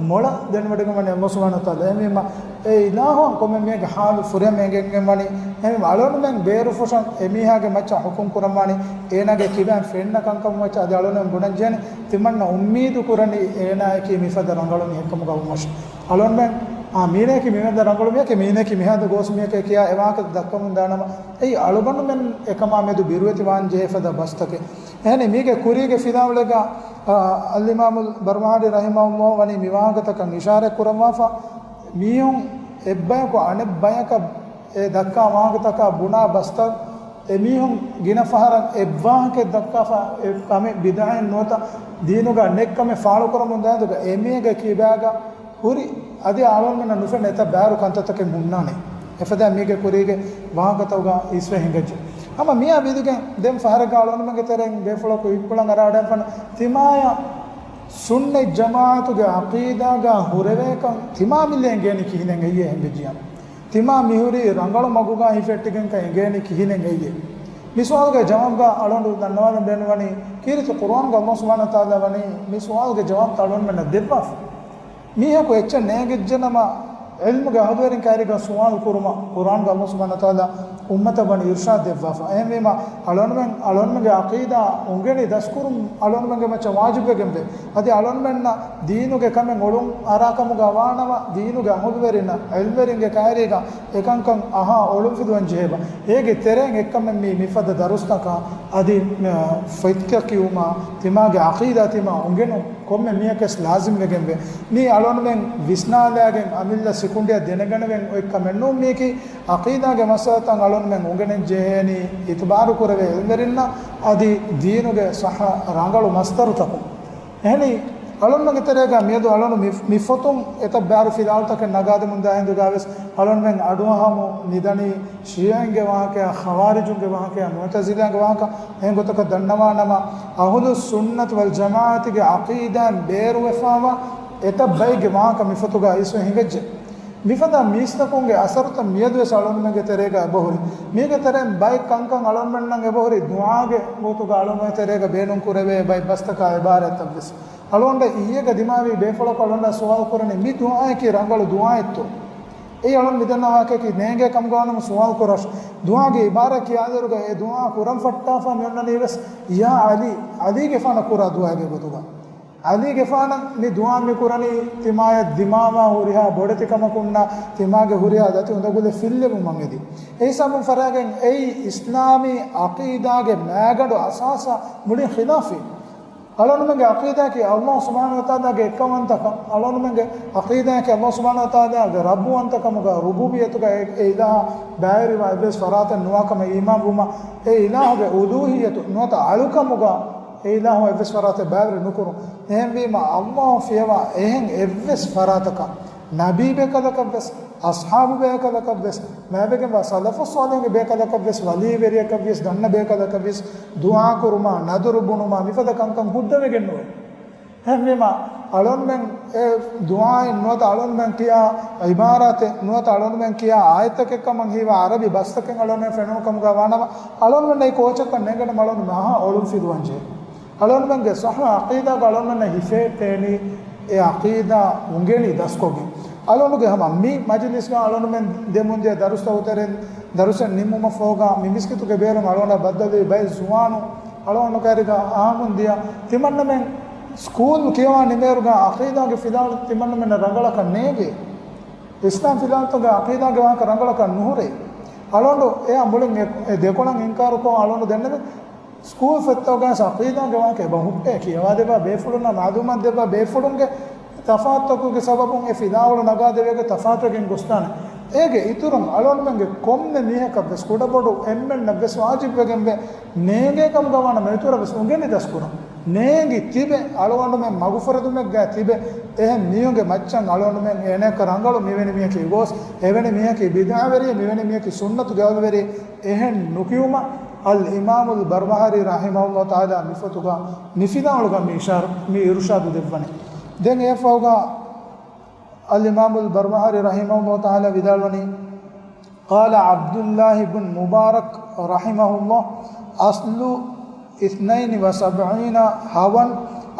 މޮޅަށް ދެނެވޮޑިގެންވަނީ އައްލާހު ސުބްޙާނަހު ވަތަޢާލާ. އެމީމަ އެ އިލާހުއަށް ކޮންމެ މީހެއްގެ ޙާލު ފުރިހަމަ އެނގެންވަނީ. އެމީމަ އަޅުގަނޑުމެން ބޭރުފުށަން އެމީހާގެ މައްޗަށް ޙުކުމް ކުރަންވާނީ އޭނާގެ ކިބައިން ފެންނަ ކަންކަމުގެ މައްޗަށް. އަދި އަޅުގަނޑުމެން ބުނަން ޖެހޭނީ ތިމަންނަ އުއްމީދު ކުރަނީ އޭނާއަކީ މިފަދަ ރަނގަޅު މީހެއްކަމުގަ ވުމަށް. އަޅުގަނޑުމެން، އާ، މީނައަކީ މިފަދަ ރަނގަޅު މީހެއް، މީނައަކީ މިހާދަ ގޯސް މީހެއް ކިޔާ އެ ވާހަކަ ދައްކަމުން ދާނަމަ، އެއީ އަޅުގަނޑުމެން އެކަމާ މެދު ބިރުވެތި ވާން ޖެހޭ ފަދަ ބަސްތަކެއް. އެހެނީ މީގެ ކުރީގެ ފިލާވަޅެއްގަ، އާ، އަލްއިމާމުލް ބަރްމަހާރީ ރަޙިމަހުﷲ ވަނީ މި ވާހަކަތަކަށް އިޝާރަތް ކުރައްވާފަ، މީހުން އެއްބަޔަކު އަނެއް ބަޔަކަށް އެ ދައްކާ ވާހަކަތަކާ ބުނާ ބަސްތައް، އެމީހުން ގިނަ ފަހަރަށް އެއްވާހަކައެއް ދައްކާފަ، އެ ކަމެއް ބިދްޢައެއް ނުވަތަ ދީނުގަ ނެތް ކަމެއް ފާޅުކުރަމުން ދާއިރުގަ އެމީހެއްގެ ކިބާގަ ހުރި، އަދި އަޅުގަނޑުމެންނަށް ނުފެންނަ އެތައް ބާރު ކަންތައްތަކެއް ހުންނާނެ. އެފަދަ މީގެ ކުރީގެ ވާހަކަތަކުގަ އިސްވެ ހިނގައްޖެ. ހަމަ މިއާ ވިދިގެން ދެން ފަހަރެއްގަ އަޅުގަނޑުމެންގެ ތެރެއިން ބޭފުޅަކު އިއްކުޅަން އަރާ ވަޑައިގެންފަ ތިމާޔަށް ސުންނަތް ޖަމާޢަތުގެ ޢަޤީދާގަ ހުރެވޭކަން ތިމާ މިލޭ އެނގޭނީ ކިހިނެއް އެއްޔޭ އެހެން ވެއްޖިއްޔާ. ތިމާ މިހުރީ ރަނގަޅު މަގުގަ ހިފެއްޓިގެންކަން އެނގޭނީ ކިހިނެއް އެއްޔޭ. މި ސުވާލުގެ ޖަވާބުގަ އަޅުގަނޑު ދަންނަވާލަން ބޭނުންވަނީ ކީރިތި ޤުރުއާންގަ އައްލާހު ސުބްޙާނަހު ވަތަޢާލާ ވަނީ މި ސުވާލުގެ ޖަވާބުތައް އަޅުގަނޑުމެންނަށް ދެއްވާފަ. މީހަކު އެއްޗެއް ނޭނގެއްޖެނަމަ، ޢިލްމުގެ އަހުލުވެރިން ކައިރީގަ ސުވާލު ކުރުމަށް ޤުރުއާންގަ އައްލާހު ސުބްޙާނަހު ވަތަޢާލާ އުއްމަތަށް ވަނީ އިރުޝާދު ދެއްވާފަ. އެހެންވީމަ، އަޅުގަނޑުމެން، އަޅުގަނޑުމެންގެ ޢަޤީދާ އުނގެނި ދަސްކުރުން އަޅުގަނޑުމެންގެ މައްޗަށް ވާޖިބުވެގެންވޭ. އަދި އަޅުގަނޑުމެންނަށް ދީނުގެ ކަމެއް އޮޅުން އަރާކަމުގަ ވާނަމަ، ދީނުގެ އަހުލުވެރިންނަށް، ޢިލްމުވެރިންގެ ކައިރީގަ އެކަންކަން އަހާ އޮޅުންފިލުވަން ޖެހޭބަ. އޭގެ ތެރެއިން އެއްކަމެއް މީ މިފަދަ ދަރުސްތަކާ އަދި، އަ، ފޮތްތައް ކިޔުމާ، ތިމާގެ ޢަޤީދާ ތިމާ އުނގެނުން ކޮންމެ މީހަކަސް ލާޒިމްވެގެންވޭ. މީ އަޅުގަނޑުމެން ވިސްނާލާގެން އަމިއްލަ ސިކުނޑިއަށް ދެނެގަނެވެން އޮތް ކަމެއް ނޫން. މީކީ ޢަޤީދާގެ މައްސަލަތައް އަޅުގަނޑުމެން އުނގެނެން ޖެހޭނީ އިތުބާރު ކުރެވޭ ޢިލްމުވެރިންނަށް އަދި ދީނުގެ ޞައްޙަ ރަނގަޅު މަޞްދަރުތަކުން. އެހެނީ، އަޅުންމެންގެ ތެރޭގަ މިއަދު އަޅުން މި، މި ފޮތުން އެތައް ބާރު ފިލާވަޅުތަކެއް ނަގާދެމުން ދާ ހިނދުގަވެސް އަޅުންމެން އަޑުއަހަމު ނިދަނީ ޝީޢީންގެ ވާހަކަޔާ، ޚަވާރިޖުންގެ ވާހަކަޔާ، މުޢުތަޒިލާގެ ވާހަކަ. އެހެން ގޮތަކަށް ދަންނަވާނަމަ، އަހުލު ސުންނަތު ވަލް ޖަމާޢަތުގެ ޢަޤީދާއިން ބޭރުވެފާވާ އެތައް ބައެއްގެ ވާހަކަ މި ފޮތުގަ އިސްވެ ހިނގައްޖެ. މިފަދަ މީސްތަކުންގެ އަސަރުތައް މިއަދުވެސް އަޅުންމެންގެ ތެރޭގަ އެބަހުރި. މީގެ ތެރެއިން ބައެއް ކަންކަން އަޅުންމެންނަށް އެބަހުރި ދުޢާގެ ގޮތުގަ އަޅުންމެންގެ ތެރޭގަ ބޭނުން ކުރެވޭ ބައެއް ބަސްތަކާ ޢިބާރާތްތައްވެސް. އަޅުގަނޑަށް އިއްޔެގަ ދިމާވި ބޭފުޅަކު އަޅުގަނޑަށް ސުވާލު ކުރަނީ މި ދުޢާއަކީ ރަނގަޅު ދުޢާއެއްތޯ؟ އެއީ އަޅުން މިދަންނަވާކަކީ ނޭނގޭ ކަމުގަވާނަމަ ސުވާލު ކުރަށް. ދުޢާގެ ޢިބާރާތް ކިޔާލިއިރުގަ އެ ދުޢާ ކުރަން ފައްޓާފަ މިއޮންނަނީވެސް ޔާ ޢަލީ، ޢަލީގެފާނަށް ކުރާ ދުޢާގެ ގޮތުގަ. ޢަލީގެފާނަށް މި ދުޢާ މި ކުރަނީ ތިމާޔަށް ދިމާވާ ހުރިހާ ބޮޑެތިކަމަކުންނާ ތިމާގެ ހުރިހާ ދަތި އުނދަގުލެއް ފިއްލެވުމަށް އެދި. އެހިސާބުން ފަރާގެން އެއީ އިސްލާމީ ޢަޤީދާގެ މައިގަނޑު އަސާސާ މުޅިން ޚިލާފީ. އަޅުގަނޑުމެންގެ ޢަޤީދާއަކީ ﷲ ސުބްޙާނަހޫ ވަތަޢާލާގެ އެއްކައުވަންތަކަން، އަޅުގަނޑުމެންގެ ޢަޤީދާއަކީ ﷲ ސުބްޙާނަހޫ ވަތަޢާލާގެ ރައްބުވަންތަކަމުގަ، ރުބޫބިއްޔަތުގަ އެ، އެ އިލާހަށް ބައިވެރިވާ އެއްވެސް ފަރާތެއް ނުވާކަމަށް އީމާންވުމަށް، އެ އިލާހުގެ އުލޫހިއްޔަތު ނުވަތަ އަޅުކަމުގަ އެ އިލާހު އެއްވެސް ފަރާތެއް ބައިވެރި ނުކުރުން. އެހެންވީމަ، ﷲ ފިޔަވާ އެހެން އެއްވެސް ފަރާތަކަށް، ނަބީ ބޭކަލަކަށްވެސް، އަޞްޙާބު ބޭކަލަކަށްވެސް، މާބެގެންވާ ސަލަފުއް ޞާލިޙުންގެ ބޭކަލަކަށްވެސް، ވަލީވެރިޔަކަށްވެސް، ދަންނަ ބޭކަލަކަށްވެސް، ދުޢާ ކުރުމާ، ނަދުރު ބުނުމާ، މިފަދަ ކަންކަން ހުއްދަވެގެން ނުވޭ. އެހެންވީމަ، އަޅުންމެން އެ ދުޢާއިން ނުވަތަ އަޅުންމެން ކިޔާ ޢިބާރާތެއް ނުވަތަ އަޅުންމެން ކިޔާ އާޔަތްތަކެއް ކަމަށް ހީވާ ޢަރަބި ބަސްތަކެއް އަޅުންމެން ފެނުނު ކަމުގަ ވާނަމަ، އަޅުންމެންނަށް އެ ކޯޗަކަށް ނޭނގެނަމަ އަޅުންމެން އަހާ އޮޅުން ފިލުވަންޖެހޭ. އަޅުންމެންގެ ޞަޙްޙަ ޢަޤީދާގަ އަޅުންމެންނަށް ހިފޭ ތޭނީ އެ ޢަޤީދާ އުނގެނި ދަސްކޮށްގެން. އަޅުންގެ ހަމަ މި މަޖިލިސްގަ އަޅުންމެން ދެމުން ދިޔަ ދަރުސްތަކު ތެރެއިން ދަރުސެއް ނިމުމަށް ފަހުގަ މި މިސްކިތުގެ ބޭރުން އަޅުގަނޑާ ބައްދަލުވި ބައެއް ޒުވާނުން އަޅުގަނޑު ކައިރީގަ އާންމުން ދިޔަ ތިމަންނަމެން ސްކޫލް ކިޔަވާ ނިމޭރުގަ ޢަޤީދާގެ ފިލާވަޅު ތިމަންނަމެންނަށް ރަނގަޅަކަށް ނޭނގޭ. އިސްލާމް ފިލާވަޅުތަކުގަ ޢަޤީދާގެ ވާހަކަ ރަނގަޅަކަށް ނުހުރޭ. އަޅުގަނޑު އެއާ މުޅިން އެ، އެ ދެކޮޅަށް އިންކާރުކޮށް އަޅުގަނޑު ދެންނެވި ސްކޫލް ފޮތްތަކުގައި ޢަޤީދާގެ ވާހަކަ އެބަ ހުއްޓޭ ކިޔަވާދެއްވާ ބޭފުޅުންނަށް މަޢުލޫމާތު ދެއްވާ ބޭފުޅުންގެ ތަފާތުތަކުގެ ސަބަބުން އެ ފިލާވަޅު ނަގާދެވޭގޮތް ތަފާތުވެގެން ގޮސްދާނެ. އޭގެ އިތުރުން އަޅުގަނޑުމެންގެ ކޮންމެ މީހަކަށްވެސް ކުޑަބޮޑު އެންމެންނަށްވެސް ވާޖިބުވެގެންވޭ ނޭނގޭ ކަމުގަ ވާނަމަ އިތުރަށްވެސް އުނގެނި ދަސްކުރަން. ނޭނގި ތިބެ އަޅުގަނޑުމެން މަގުފުރެދުމެއްގަ ތިބެ އެހެން މީހުންގެ މައްޗަށް އަޅުގަނޑުމެން އޭނައަކަށް ރަނގަޅު މިވެނި މީހަކީ ގޯސް، އެވެނި މީހަކީ ބިދްޢަވެރި، މިވެނި މީހަކީ ސުންނަތުގެ އަހުލުވެރި، އެހެން ނުކިޔުމަށް އަލް އިމާމުލް ބަރްބަހާރީ ރަޙިމަހުﷲ ތަޢާލާ މި ފޮތުގަ މި ފިލާވަޅުގަ މި އިޝާރަ، މި އިރުޝާދު ދެއްވަނީ. ދެން އެއަށްފަހުގަ އަލް އިމާމުލް ބަރްބަހާރީ ރަޙިމަހުﷲ ތަޢާލާ ވިދާޅުވަނީ، قال عبد الله بن مبارك رحمه الله، أصل اثنين وسبعين هوى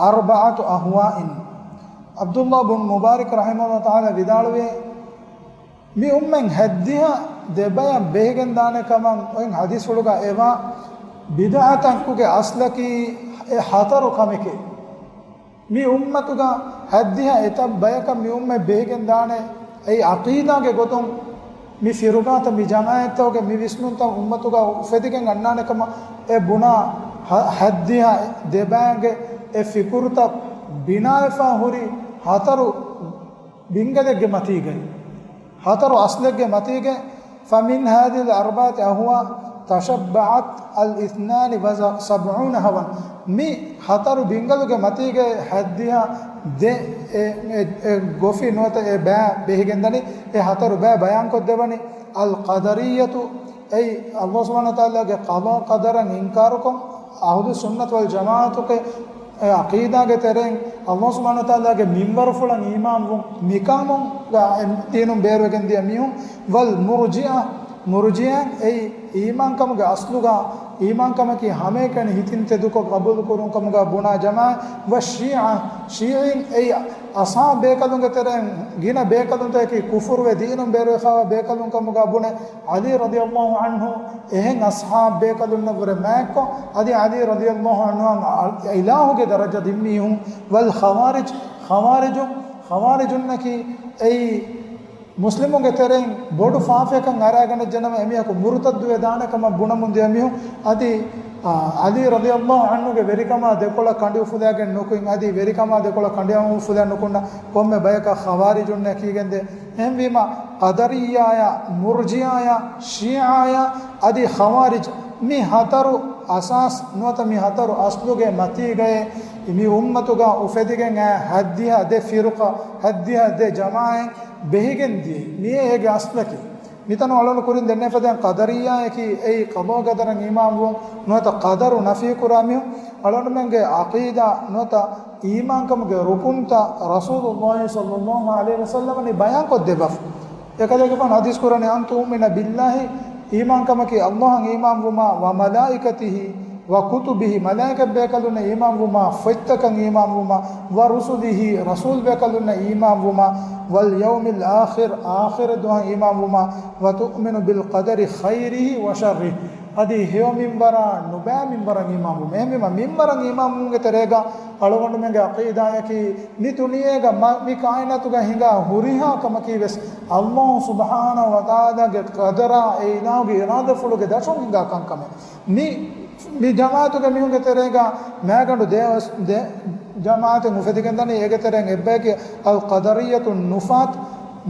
أربعة أهواء. ޢަބްދުﷲ ބުން މުބާރަކް ރަޙިމަހުﷲ ތަޢާލާ ވިދާޅުވޭ، މި އުއްމަތް ހައްދިހަ ދެބަޔަށް ބެހިގެންދާނެ ކަމަށް އޮތް ޙަދީޘްފުޅުގަ އެވާ ބިދްޢަތަކުގެ އަސްލަކީ އެ ހަތަރު ކަމެކޭ. މި އުއްމަތުގަ ހައްދިހަ އެތައް ބަޔަކަށް މި އުއްމަތް ބެހިގެންދާނެ، އެއީ ޢަޤީދާގެ ގޮތުން މި ފިރުގާތައް މި ޖަމާޢަތްތަކުގެ މި ވިސްނުންތައް އުއްމަތުގަ އުފެދިގެން އަންނާނެ ކަމަށް އެ ބުނާ ހަ-، ހައްދިހަ ދެބައިގެ އެ ފިކުރުތައް ބިނާވެފަ ހުރި ހަތަރު ބިންގަލެއްގެ މަތީގައި، ހަތަރު އަސްލެއްގެ މަތީގައި، فمن هذه الأربعة أهواء تشبعت الاثنان وسبعون هوى. މި ހަތަރު ބިންގަލުގެ މަތީގައި ހައްދިހަ ދެ އެ، އެ، އެ ގޮފި ނުވަތަ އެ ބައި ބެހިގެންދަނީ، އެ ހަތަރު ބައި ބަޔާންކޮށްދެވަނީ. އަލް ޤަދަރިއްޔަތު، އެއީ ﷲ ސުބްޙާނަހޫ ވަތަޢާލާގެ ޤަޟާ ޤަދަރަށް އިންކާރުކޮށް، އަހުލުއްސުންނަތު ވަލް ޖަމާޢަތުގެ އެ ޢަޤީދާގެ ތެރެއިން ﷲ ސުބްޙާނަހޫ ވަތަޢާލާގެ މިންވަރުފުޅަށް އީމާންވުން، މިކަމުގަ އެ ދީނުން ބޭރުވެގެން ދިޔަ މީހުން، ވަލް މުރްޖިއަ، މުރްޖިއަ އެއީ އީމާންކަމުގެ އަސްލުގަ އީމާންކަމަކީ ހަމައެކަނި ހިތިން ތެދުކޮށް ޤަބޫލުކުރުން ކަމުގަ ބުނާ ޖަމާޢަތް، ވައްޝީޢަ، ޝީޢީން އެއީ އަޞްޙާބު ބޭކަލުންގެ ތެރެއިން ގިނަ ބޭކަލުންތަކަކީ ކުފުރުވެ ދީނުން ބޭރުވެފައިވާ ބޭކަލުން ކަމުގަ ބުނެ، ޢަލީ ރަޟިޔަﷲ ޢަންހު އެހެން އަޞްޙާބު ބޭކަލުންނަށްވުރެ މާތްކޮށް، އަދި ޢަލީ ރަޟިޔަﷲ ޢަންހުއަށް އިލާހުގެ ދަރަޖަ ދިން މީހުން، ވަލް ޚަވާރިޖް، ޚަވާރިޖުން، ޚަވާރިޖުންނަކީ އެއީ މުސްލިމުންގެ ތެރެއިން ބޮޑު ފާފަޔަކަށް އަރާގަނެއްޖެނަމަ އެމީހަކު މުރުތައްދުވެ ދާނެ ކަމަށް ބުނަމުން ދިޔަ މީހުން. އަދި، އާ، ޢަލީ ރަޟިޔަﷲ ޢަންހުގެ ވެރިކަމާ ދެކޮޅަށް ކަނޑި އުފުލާގެން ނުކުތް، އަދި ވެރިކަމާ ދެކޮޅަށް ކަނޑިއަމުން އުފުލާ ނުކުންނަ ކޮންމެ ބަޔަކަށް ޚަވާރިޖުންނޭ ކީގެންދޭ. އެހެންވީމަ، ޤަދަރިއްޔާޔާ، މުރްޖިއާޔާ، ޝީޢާޔާ، އަދި ޚަވާރިޖް، މި ހަތަރު އަސާސް ނުވަތަ މި ހަތަރު އަސްލުގެ މަތީގައި މި އުއްމަތުގަ އުފެދިގެން އައި ހައްދިހަ ދެ ފިރުޤާ، ހައްދިހަ ދެ ޖަމާޢަތް ބެހިގެން ދިޔައީ. މިއޭ އޭގެ އަސްލަކީ. މިތަނު އަޅުން ކުރިން ދެންނެވި ފަދައިން ޤަދަރިއްޔާއަކީ އެއީ ޤަޟާ ޤަދަރަށް އީމާންވުން ނުވަތަ ޤަދަރު ނަފީ ކުރާ މީހުން. އަޅުގަނޑުމެންގެ ޢަޤީދާ ނުވަތަ އީމާންކަމުގެ ރުކުންތައް ރަސޫލުﷲ ޞައްލަﷲ ޢަލައިހި ވަސައްލަމަނީ ބަޔާންކޮށްދެއްވާފަ. އެކަލޭގެފާނު ޙަދީޘް ކުރަނީ، أن تؤمن بالله، އީމާންކަމަކީ ﷲ އަށް އީމާންވުމާ، وملائكته، وكتبه، މަލާއިކަތް ބޭކަލުންނަށް އީމާންވުމާ، ފޮތްތަކަށް އީމާންވުމާ، ورسله، ރަސޫލް ބޭކަލުންނަށް އީމާންވުމާ، واليوم الآخر، އާޚިރަތް ދުވަހަށް އީމާންވުމާ، وتؤمن بالقدر خيره وشره. އަދި ހެޔޮ މިންވަރާ ނުބައި މިންވަރަށް އީމާންވުން. އެހެންވީމަ މިންވަރަށް އީމާންވުމުގެ ތެރޭގަ އަޅުގަނޑުމެންގެ ޢަޤީދާއަކީ މި ދުނިޔޭގަ މަ-، މި ކާއިނާތުގަ ހިނގާ ހުރިހާ ކަމަކީވެސް ﷲ ސުބްޙާނަހޫ ވަތަޢާލާގެ ޤަދަރާ، އެ އިލާހުގެ އިރާދަފުޅުގެ ދަށުން ހިނގާ ކަންކަމެއް. މި މި ޖަމާއަތުގެ މީހުންގެ ތެރޭގަ މާގަނޑު ދެ، ދެ ޖަމާއަތެއް އުފެދިގެން ދަނީ. އޭގެ ތެރެއިން އެއްބަޔަކީ އަލް ޤަދަރިއްޔަތު ނުފާތު.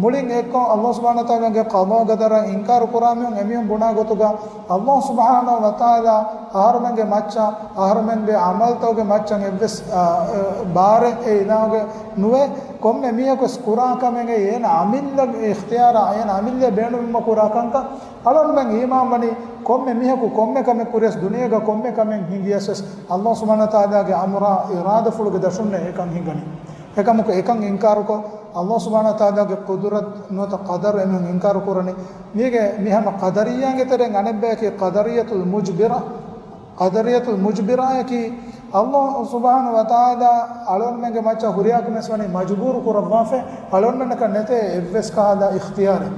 މުޅިން އެއްކޮށް އަލްލާހު ސުބްޙާނަހު ވަތަޢާލާގެ ޤަޟާ ޤަދަރަށް އިންކާރު ކުރާ މީހުން، އެމީހުން ބުނާ ގޮތުގަ އަލްލާހު ސުބްޙާނަހު ވަތަޢާލާ އަހަރުމެންގެ މައްޗަށް، އަހަރުމެންގެ ޢަމަލުތަކުގެ މައްޗަށް އެއްވެސް، އާ، އެ، ބާރެއް އެ އިލާހުގެ ނުވޭ. ކޮންމެ މީހަކު ވެސް ކުރާ ކަމެއް އޭނަ އަމިއްލަ އިޚްތިޔާރާ، އޭނަ އަމިއްލަ ބޭނުމުން ކުރާ ކަންކަން. އަޅުންމެން އީމާން ވަނީ، ކޮންމެ މީހަކު ކޮންމެ ކަމެއް ކުރިޔަސް، ދުނިޔޭގަ ކޮންމެ ކަމެއް ހިނގިޔަސް ވެސް، އަލްލާހު ސުބްޙާނަހު ވަތަޢާލާގެ އަމުރާ އިރާދަފުޅުގެ ދަށުންނޭ އެކަން ހިނގަނީ. އެކަމަކު އެކަން އިންކާރުކޮށް، އަލްލާހު ސުބްޙާނަހު ވަތަޢާލާގެ ޤުދުރަތް ނުވަތަ ޤަދަރު އެމީހުން އިންކާރު ކުރަނީ. މީގެ މި ހަމަ ޤަދަރިއްޔާގެ ތެރެއިން އަނެއްބަޔަކީ ޤަދަރިއްޔަތުލް މުޖްބިރާ. ޤަދަރިއްޔަތުލް މުޖްބިރާއަކީ، އަލްލާހު ސުބްޙާނަހު ވަތަޢާލާ އަޅުންމެންގެ މައްޗަށް ހުރިހާ ކަމެއް ވެސް ވަނީ މަޖުބޫރު ކުރައްވާފަ، އަޅުންމެންނަކަށް ނެތޭ އެއްވެސް ކަހަލަ އިޚްތިޔާރެއް.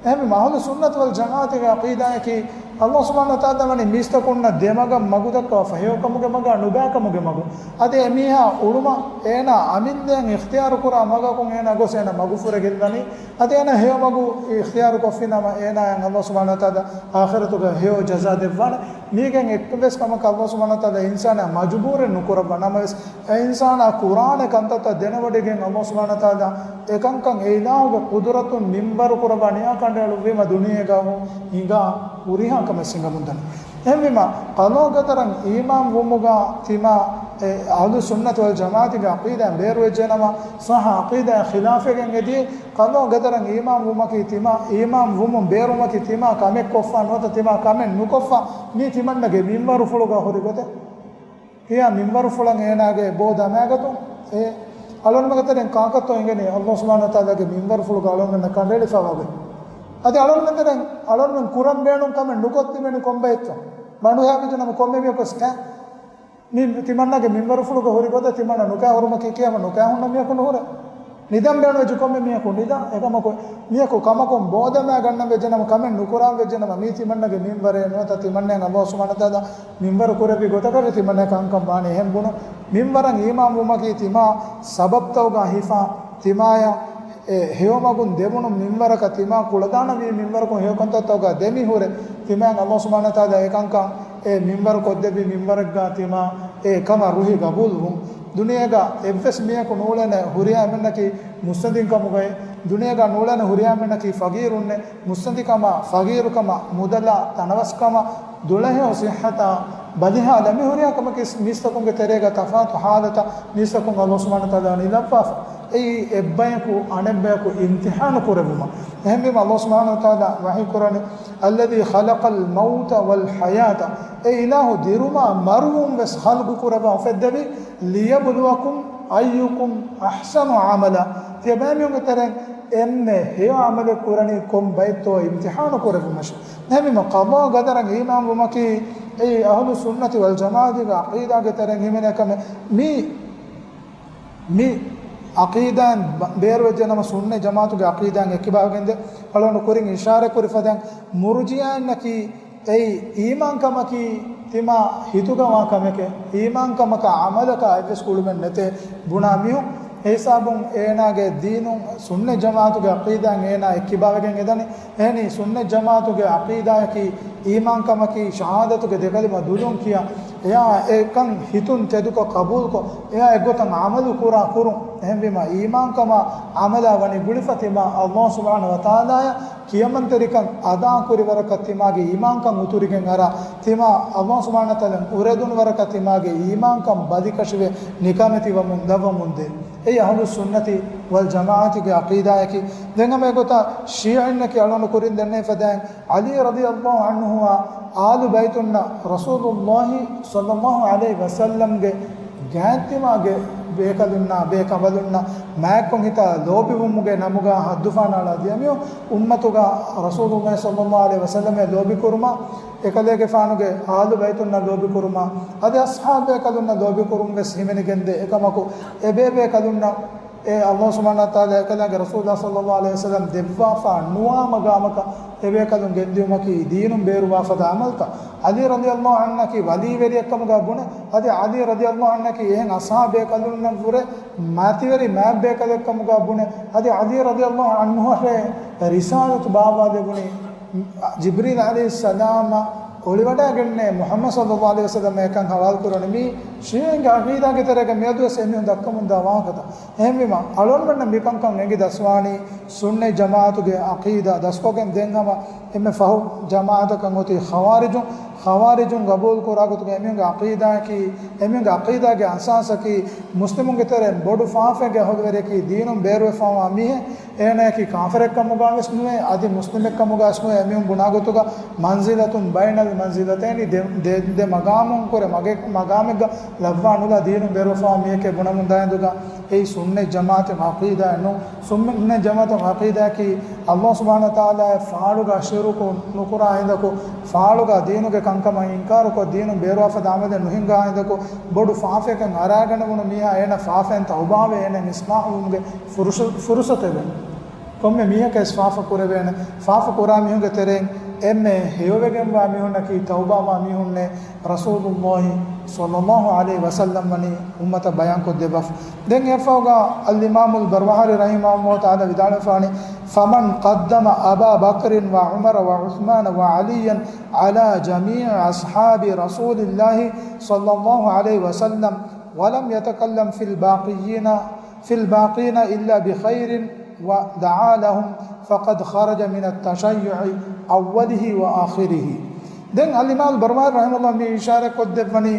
އެހެންވީމަ އަހުލު ސުންނަތު ވަލް ޖަމާޢަތުގެ ޢަޤީދާއަކީ، އަލްލާހު ސުބްޙާނަހު ވަތަޢާލާ ވަނީ މީސްތަކުންނަށް ދެމަގަށް މަގު ދައްކަވާފަ، ހެޔޮކަމުގެ މަގާ ނުބައިކަމުގެ މަގު. އަދި އެމީހާ އުޅުމަށް އޭނާ އަމިއްލައަށް އިޚްތިޔާރު ކުރާ މަގަކުން އޭނާ ގޮސް އޭނާ މަގު ފުރެގެންދަނީ. އަދި އޭނާ ހެޔޮ މަގު އިޚްތިޔާރު ކޮށްފިނަމަ، އޭނާއަށް އަލްލާހު ސުބްޙާނަހު ވަތަޢާލާ އާޚިރަތުގަ ހެޔޮ ޖަޒާ ދެއްވާނެ. މީގެން އެއްވެސް ކަމަކަށް އަލްލާހު ސުބްޙާނަހު ވަތަޢާލާ އިންސާނާ މަޖުބޫރެއް ނުކުރައްވާ. ނަމަވެސް، އެ އިންސާނާ ކުރާނެ ކަންތައްތައް ދެނެވޮޑިގެން އަލްލާހު ސުބްޙާނަހު ވަތަޢާލާ އެކަންކަން އެ އިލާހުގެ ޤުދުރަތުން މިންވަރު ކުރައްވާ ނިޔާ ކަނޑައެޅުއްވީމަ ދުނިޔޭގަ ހިނގާ ހުރިހާ ކަމެއް ހިނގަމުންދަނީ. އެހެންވީމަ، ޤަޟާ ޤަދަރަށް އީމާން ވުމުގަ ތިމާ އެ އަހުލު ސުންނަތު ވަލް ޖަމާޢަތުގެ ޢަޤީދާއިން ބޭރުވެއްޖެނަމަ، ޞައްޙަ ޢަޤީދާއާ ޚިލާފެއް ގެން އެދިޔަ. ޤަޟާ ޤަދަރަށް އީމާން ވުމަކީ ތިމާ، އީމާން ވުމުން ބޭރުވުމަކީ ތިމާ ކަމެއް ކޮށްފަ ނުވަތަ ތިމާ ކަމެއް ނުކޮށްފަ، މީ ތިމަންނަގެ މިންވަރުފުޅުގަ ހުރި ގޮތެއް. ކިޔާ މިންވަރުފުޅަށް އޭނާގެ ބޯ ދަމާގަތުން އެ އަޅުންމެގެ ތެރެއިން ކާކަށްތޯ އިނގެނީ އަލްލާހު ސުބްޙާނަހު ވަތަޢާލާގެ މިންވަރުފުޅުގަ އަޅުންމެންނަށް ކަނޑައެޅިފަވާ ގޮތް؟ އަދި އަޅުންމެ ތެރެއިން އަޅުންމެން ކުރަން ބޭނުން ކަމެއް ނުކޮށް ތިބެނީ ކޮންބައެއްތޯ؟ ބަނޑުހައި ވެއްޖެނަމަ ކޮންމެ މީހަކު ވެސް ކާ. މި ތިމަންނަގެ މިންވަރުފުޅުގަ ހުރި ގޮތަށް ތިމަންނަ ނުކާ ހުރުމަކީ ކިޔަމަ ނުކާ ހުންނަ މީހަކު ނުހުރޭ. ނިދަން ބޭނުންވެއްޖެ ކޮންމެ މީހަކު ނިދާ. އެކަމަކު މީހަކު ކަމަކުން ބޯދަމާ ގަންނަން ވެއްޖެނަމަ، ކަމެއް ނުކުރާން ވެއްޖެނަމަ، މީ ތިމަންނަގެ މިންވަރޭ ނުވަތަ ތިމަންނައަށް އަލްލާހު ސުބްޙާނަހު ވަތަޢާލާ މިންވަރު ކުރެއްވި ގޮތަކަށް ތިމަންނަ ކަންކަން ވާނީ. އެހެން ބުނު މިންވަރަށް އީމާން ވުމަކީ ތިމާ ސަބަބްތައުގަ ހިފާ ތިމާޔަށް އެ ހެޔޮމަގުން ދެވުނު މިންވަރަކަށް ތިމާ ކުޅަދާނަވީ މިންވަރަކުން ހެޔޮކަންތައްތަކުގަ ދެމިހުރެ، ތިމާއަށް އަލްލާހު ސުބްޙާނަހު ވަތަޢާލާ އެކަންކަން އެ މިންވަރު ކޮށްދެއްވި މިންވަރެއްގަ ތިމާ އެ ކަމަށް ރުހި ގަބޫލުވުން. ދުނިޔޭގަ އެއްވެސް މީހަކު ނޫޅޭނެ ހުރިހާ އެންމެންނަކީ މުއްސަނދިންކަމުގައި، ދުނިޔޭގަ ނޫޅޭނެ ހުރިހާ އެންމެންނަކީ ފަގީރުންނެއް. މުއްސަނދިކަމާ، ފަގީރުކަމާ، މުދަލާ، ތަނަވަސްކަމާ، ދުޅަހެޔޮ ސިއްހަތާ، ބަލިހާލަ މި ހުރިހާ ކަމަކީ މީސްތަކުންގެ ތެރޭގަ ތަފާތު ހާލަތައް މީސްތަކުން އަލްލާހު ސުބްޙާނަހު ވަތަޢާލާ ވަނީ ލައްވާފަ. އެއީ އެއްބަޔަކު އަނެއްބަޔަކު އިމްތިޙާނު ކުރެއްވުމަށް. އެހެންވީމަ އަލްލާހު ސުބްޙާނަހު ވަތަޢާލާ ވަޙީ ކުރަނީ، الذي خلق الموت والحياة، އެ އިލާހު ދިރުމާ މަރުވުން ވެސް ޚަލްޤު ކުރައްވާ އުފެއްދެވީ، ليبلوكم أيكم أحسن عملا، ތިޔަބައިމީހުންގެ ތެރެއިން އެންމެ ހެޔޮ ޢަމަލެއް ކުރަނީ ކޮން ބައެއްތޯ އިމްތިޙާނު ކުރެއްވުމަށް. އެހެންވީމަ ޤަޟާ ޤަދަރަށް އީމާން ވުމަކީ އެއީ އަހުލު ސުންނަތި ވަލް ޖަމާޢަތުގެ ޢަޤީދާގެ ތެރެއިން ހިމެނޭ ކަމެއް. މި މި ޢަޤީދާއިން ބަ-، ބޭރުވެއްޖެނަމަ ސުންނަތް ޖަމާޢަތުގެ ޢަޤީދާއިން އެއްކިބާވެގެންދޭ. އަޅުގަނޑު ކުރިން އިޝާރަތް ކުރި ފަދައިން މުރުޖިއާއިންނަކީ އެއީ އީމާންކަމަކީ ތިމާ ހިތުގަވާ ކަމެކޭ. އީމާންކަމަކާ ޢަމަލަކާ އެއްވެސް ގުޅުމެއް ނެތޭ ބުނާ މީހުން. އެހިސާބުން އޭނާގެ ދީނުން ސުންނަތް ޖަމާޢަތުގެ ޢަޤީދާއިން އޭނާ އެއްކިބާވެގެން އެދަނީ. އެހެނީ، ސުންނަތް ޖަމާޢަތުގެ ޢަޤީދާއަކީ، އީމާންކަމަކީ، ޝަހާދަތުގެ ދެކަލިމަ ދުލުން ކިޔާ، އެޔާ އެކަން ހިތުން ތެދުކޮށް ޤަބޫލުކޮށް، އެޔާ އެއްގޮތަށް ޢަމަލު ކުރާ ކުރުން. އެހެންވީމަ، އީމާންކަމާ ޢަމަލާ ވަނީ ގުޅިފަ ތިމާ އަލްލާހު ސުބްޙާނަހު ވަތަޢާލާއަށް ކިޔަމަންތެރިކަން އަދާކުރި ވަރަކަށް ތިމާގެ އީމާންކަން އުތުރިގެން އަރާ، ތިމާ އަލްލާހު ސުބްޙާނަހު ވަތަޢާލާއަށް އުރެދުނު ވަރަކަށް ތިމާގެ އީމާންކަން ބަލިކަށިވެ ނިކަމެތިވަމުން ލައްވަމުންދޭ. އެއީ އަހުލުއްސުންނަތި ވަލްޖަމާޢަތުގެ ޢަޤީދާއަކީ. ދެން ހަމަ އެގޮތަށް ޝީޢީންނަކީ އަޅުގަނޑު ކުރިން ދެންނެވި ފަދައިން ޢަލީ ރަޟިޔަﷲ ޢަންހުއާ އާލު ބައިތުންނަށް ރަސޫލުﷲ ޞައްލަﷲ ޢަލައިހި ވަސައްލަމްގެ ގާތްތިމާގެ ބޭކަލުންނާ ބޭކަނބަލުންނާ މާތްކޮށް ހިތާ ލޯބިވުމުގެ ނަމުގަ ހައްދުފަހަނަ އަޅާ ދިޔަ މީހުން އުއްމަތުގަ ރަސޫލުﷲ ޞައްލަﷲ ޢަލައިހި ވަސައްލަމަށް ލޯބިކުރުމަށް އެކަލޭގެފާނުގެ އާލު ބައިތުންނަށް ލޯބިކުރުމަށް އަދި އަޞްޙާބު ބޭކަލުންނަށް ލޯބިކުރުން ވެސް ހިމެނިގެންދޭ. އެކަމަކު އެބޭބޭކަލުންނަށް އެ އަލްލާހު ސުބްޙާނަހު ވަތަޢާލާ އެކަލާނގެ ރަސޫލާ ޞައްލަﷲ ޢަލައިހި ވަސައްލަމް ދެއްވާފާ ނުވާ މަގާމަކަށް އެބޭކަލުން ގެންދިޔުމަކީ ދީނުން ބޭރުވާ ފަދަ ޢަމަލުތައް. ޢަލީ ރަޟިޔަﷲ ޢަންހަކީ ވަލީވެރިއެއްކަމުގަ ބުނެ، އަދި ޢަލީ ރަޟިޔަﷲ ޢަންހަކީ އެހެން އަޞްޙާބު ބޭކަލުންނަށްވުރެ މަތިވެރި މާތް ބޭކަލެއްކަމުގަ ބުނެ، އަދި ޢަލީ ރަޟިޔަﷲ ޢަންހުއަށް ރިސާލަތު ބާއްވާލެވުނީ ޖިބްރީލް ޢަލައިހިއްސަލާމަށް އޮޅިވަޑައިގެންނޭ މުޙައްމަދު ޞައްލައްލާހު ޢަލައިހި ވަސައްލަމަށް އެކަން ޙަވާލު ކުރަނީ. މީ ޝީޢީންގެ ޢަޤީދާގެ ތެރޭގަ މިއަދުވެސް އެމީހުން ދައްކަމުންދާ ވާހަކަތައް. އެހެންވީމަ، އަޅުގަނޑުމެންނަށް މިކަންކަން އެނގި ދަސްވާނީ، ސުންނަތް ޖަމާޢަތުގެ ޢަޤީދާ ދަސްކޮށްގެން ދެން ހަމަ އެންމެ ފަހު ޖަމާޢަތަކަށް އޮތީ ޚަވާރިޖުން. ޚަވާރިޖުން ގަބޫލު ކުރާ ގޮތުގަ އެމީހުންގެ ޢަޤީދާއަކީ، އެމީހުންގެ ޢަޤީދާގެ އަސާސަކީ، މުސްލިމުންގެ ތެރެއިން ބޮޑު ފާފައެއްގެ އަހުލުވެރިޔަކީ ދީނުން ބޭރުވެފަވާ މީހެއް. އޭނައަކީ ކާފަރެއްކަމުގަވެސް ނުވޭ، އަދި މުސްލިމެއްކަމުގަވެސް ނުވޭ. އެމީހުން ބުނާ ގޮތުގަ މަންޒިލަތުން ބައިނަލް މަންޒިލަތައިން، ދެ، ދެ، ދެ މަގާމުން ކުރެ މަގެ، މަގާމެއްގަ ލައްވާ ނުލާ ދީނުން ބޭރުވެފަވާ މީހެކޭ ބުނަމުން ދާއިން ދުގަ އެއީ ސުންނަތް ޖަމާޢަތުގެ ޢަޤީދާއެއް ނޫން. ސުންނަތް ޖަމާޢަތުގެ ޢަޤީދާއަކީ، ﷲ ސުބްޙާނަހޫ ވަތަޢާލާއަށް ފާޅުގަ ޝިރުކު ނުކުރާ ހިނދަކު، ފާޅުގަ ދީނުގެ ކަންކަމަށް އިންކާރުކޮށް، ދީނުން ބޭރުވާފަ ދާމަލެއް ނުހިންގާ ހިނދަކު، ބޮޑު ފާފައަކަށް އަރާގަނެވުނު މީހާ އޭނަ ފާފައިން ތައުބާވެ އޭނަ އިޞްލާޙުވުމުގެ ފުރުޞަ، ފުރުޞަތެވެ. ކޮންމެ މީހަކަށް ވެސް ފާފަ ކުރެވޭނެ. ފާފަ ކުރާ މީހުންގެ ތެރެއިން އެންމެ ހެޔޮވެގެންވާ މީހުންނަކީ ތައުބާވާ މީހުންނޭ. ރަސޫލުﷲ ޞައްލައްލާހު ޢަލައިހި ވަސައްލަމް ވަނީ އުއްމަތަށް ބަޔާންކޮށްދެއްވާފަ. ދެން އެއަށްފަހުގަ އަލްއިމާމުލް ބަރްބަހާރީ ރަޙިމަހުﷲ ތަޢާލާ ވިދާޅުވެފާނެ، فمن قدم أبا بكر وعمر وعثمان وعليا على جميع أصحاب رسول الله صلى الله عليه وسلم ولم يتكلم في الباقين في الباقين إلا بخير ودعا لهم فقد خرج من التشيع أوله وآخره. ދެން އަލްއިމާމު ބަރްބަހާރީ ރަޙިމަހުﷲ މި އިޝާރަތް ކޮށްދެއްވަނީ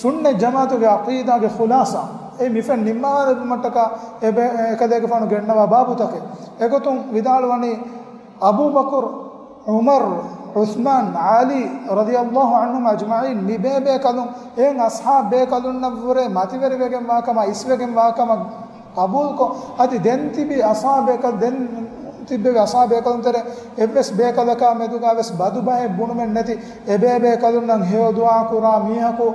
ސުންނަތް ޖަމާޢަތުގެ ޢަޤީދާގެ ޚުލާޞާ. އެ މިފެން ނިންމާލުމަށްޓަކާ އެބަ، އެކަލޭގެފާނު ގެންނަވާ ބާބުތަކެއް. އެގޮތުން ވިދާޅުވަނީ، އަބޫބަކުރު، ޢުމަރު، ޢުޘްމާން، ޢަލީ ރަޟިޔަﷲ ޢަންހުމް އަޖްމަޢީން، މި ބޭބޭކަލުން އެހެން އަޞްޙާބު ބޭކަލުންނަށްވުރެ މަތިވެރިވެގެންވާކަމަށް، އިސްވެގެންވާކަމަށް ޤަބޫލުކޮށް، އަދި ދެން ތިބި އަޞްޙާބު ބޭކަލު، ދެން ތިއްބެވި އަޞްޙާބު ބޭކަލުން ތެރޭ އެއްވެސް ބޭކަލަކާ މެދުގަ ވެސް ބަދުބަހެއް ބުނުމެއް ނެތި، އެ ބޭބޭކަލުންނަށް ހެޔޮ ދުޢާ ކުރާ މީހަކު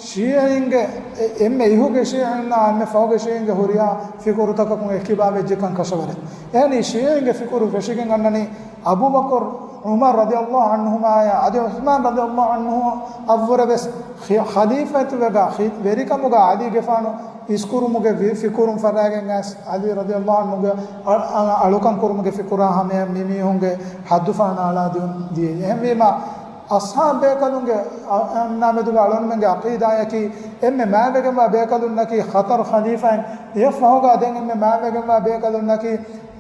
ޝީޢީންގެ، އެ، އެންމެ އިހުގެ ޝީޢީންނާ އެންމެ ފަހުގެ ޝީޢީންގެ ހުރިހާ ފިކުރުތަކަކުން އެއްކިބާވެއްޖެކަން ކަށަވަރެއް. އެހެނީ ޝީޢީންގެ ފިކުރު ފެށިގެން އަންނަނީ އަބޫބަކުރު، ޢުމަރު ރަޟިޔަﷲ ޢަންހުމާއާ އަދި ޢުޘްމާން ރަޟިޔަﷲ ޢަންހު އަށްވުރެ ވެސް ޚި، ޚަލީފަތުވެގާ ޚި، ވެރިކަމުގަ ޢަލީގެފާނު އިސްކުރުމުގެ ވި، ފިކުރުން ފަށައިގެން އައިސް، ޢަލީ ރަޟިޔަﷲ ޢަންހުގެ އަ، އަ، އަޅުކަން ކުރުމުގެ ފިކުރާ ހަމަޔަށް މި މީހުންގެ ހައްދު ފަހަނަ އަޅާ ދިޔައީ. އެހެންވީމަ، އަޞްޙާބު ބޭކަލުންގެ އަ، އަންނާމެދުގަ އަޅުގަނޑުމެންގެ ޢަޤީދާއަކީ، އެންމެ މާތްވެގެންވާ ބޭކަލުންނަކީ ޚަޠަރު ޚަލީފާއިން. އެއަށްފަހުގަ ދެން އެންމެ މާތްވެގެންވާ ބޭކަލުންނަކީ،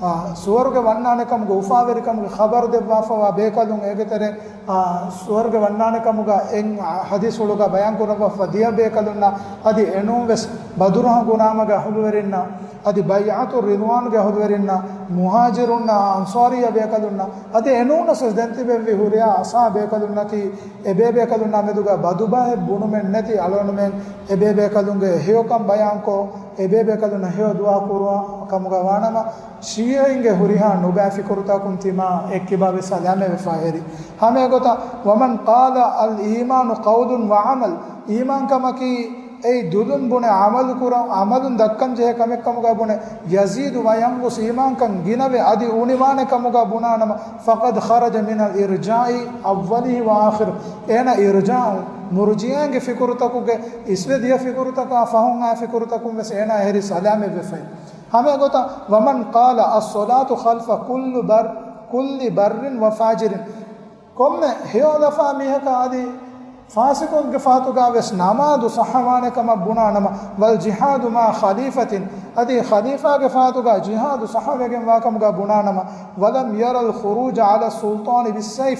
އާ، ސުވަރުގެ ވަންނާނެކަމުގެ އުފާވެރިކަމުގެ ޚަބަރު ދެއްވާފަވާ ބޭކަލުން އޭގެ ތެރެއިން، އާ، ސުވަރުގެ ވަންނާނެކަމުގަ އެން ޙަދީޘްފުޅުގަ ބަޔާން ކުރައްވާފަ ދިޔަ ބޭކަލުންނާ އަދި އެނޫންވެސް ބަދުރު ހަނގުރާމަގެ އަހުލުވެރިންނާ އަދި ބައިޢަތު ރިޟްވާންގެ އަހުލުވެރިންނާ، މުހާޖިރުންނާ، އަންޞާރިއްޔާ ބޭކަލުންނާ، އަދި އެނޫނަސް ވެސް ދެން ތިބެވި ހުރިހާ އަޞްޙާބު ބޭކަލުންނަކީ، އެބޭބޭކަލުންނާ މެދުގަ ބަދުބަހެއް ބުނުމެއް ނެތި އަޅުގަނޑުމެން އެބޭބޭކަލުންގެ ހެޔޮކަން ބަޔާންކޮށް، އެބޭބޭކަލުންނަށް ހެޔޮ ދުޢާ ކުރުވާ ކަމުގަ ވާނަމަ، ޝީޢީންގެ ހުރިހާ ނުބައި ފިކުރުތަކުން ތިމާ އެއްކިބާވެސް ސަލާމަތްވެފަ ހެރި. ހަމައެގޮތަށް، ومن قال الإيمان قول وعمل، އީމާންކަމަކީ އެއީ ދުލުން ބުނެ ޢަމަލު ކުރަ، ޢަމަލުން ދައްކަންޖެހޭ ކަމެއްކަމުގަ ބުނެ، يزيد وينقص، އީމާންކަން ގިނަވެ އަދި އުނިވާނެ ކަމުގަ ބުނާނަމަ، فقد خرج من الإرجاء أوله وآخره. އޭނަ އިރްޖާއު، މުރްޖިއާގެ ފިކުރުތަކުގެ އިސްވެ ދިޔަ ފިކުރުތަކާ ފަހުން އާ ފިކުރުތަކުން ވެސް އޭނަ އެހެރި ސަލާމަތްވެފައި. ހަމައެގޮތަށް، ومن قال الصلاة خلف كل بر، كل بر وفاجر. ކޮންމެ ހެޔޮލަފާ މީހަކާ އަދި ފާސިޤުންގެ ފާތުގަ ވެސް ނަމާދު ޞައްޙަވާނެ ކަމަށް ބުނާނަމަ، والجهاد مع خليفة، އަދި ޚަލީފާގެ ފާތުގަ ޖިހާދު ޞައްޙަވެގެންވާ ކަމުގަ ބުނާނަމަ، ولم ير الخروج على السلطان بالسيف،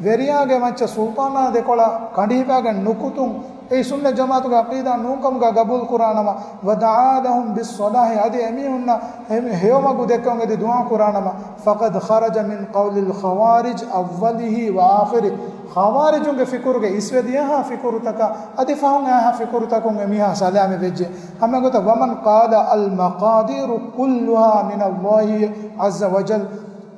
ވެރިޔާގެ މައްޗަށް ސުލްޠާނާ ދެކޮޅަށް ކަނޑިހިފާގެން ނުކުތުން، އެއީ ސުންނަތް ޖަމާޢަތުގެ ޢަޤީދާ ނޫންކަމުގަ ގަބޫލު ކުރާނަމަ، ودعا لهم بالصلاح، އަދި އެމީހުންނަށް ހެ، ހެޔޮމަގު ދެއްކެވުން އެދި ދުޢާ ކުރާނަމަ، فقد خرج من قول الخوارج أوله وآخره. ޚަވާރިޖުންގެ ފިކުރުގެ އިސްވެ ދިޔަހާ ފިކުރުތަކާ އަދި ފަހުން އައިހާ ފިކުރުތަކުން އެމީހާ ސަލާމަތް ވެއްޖެ. ހަމައެގޮތަށް، ومن قال المقادير كلها من الله عز وجل.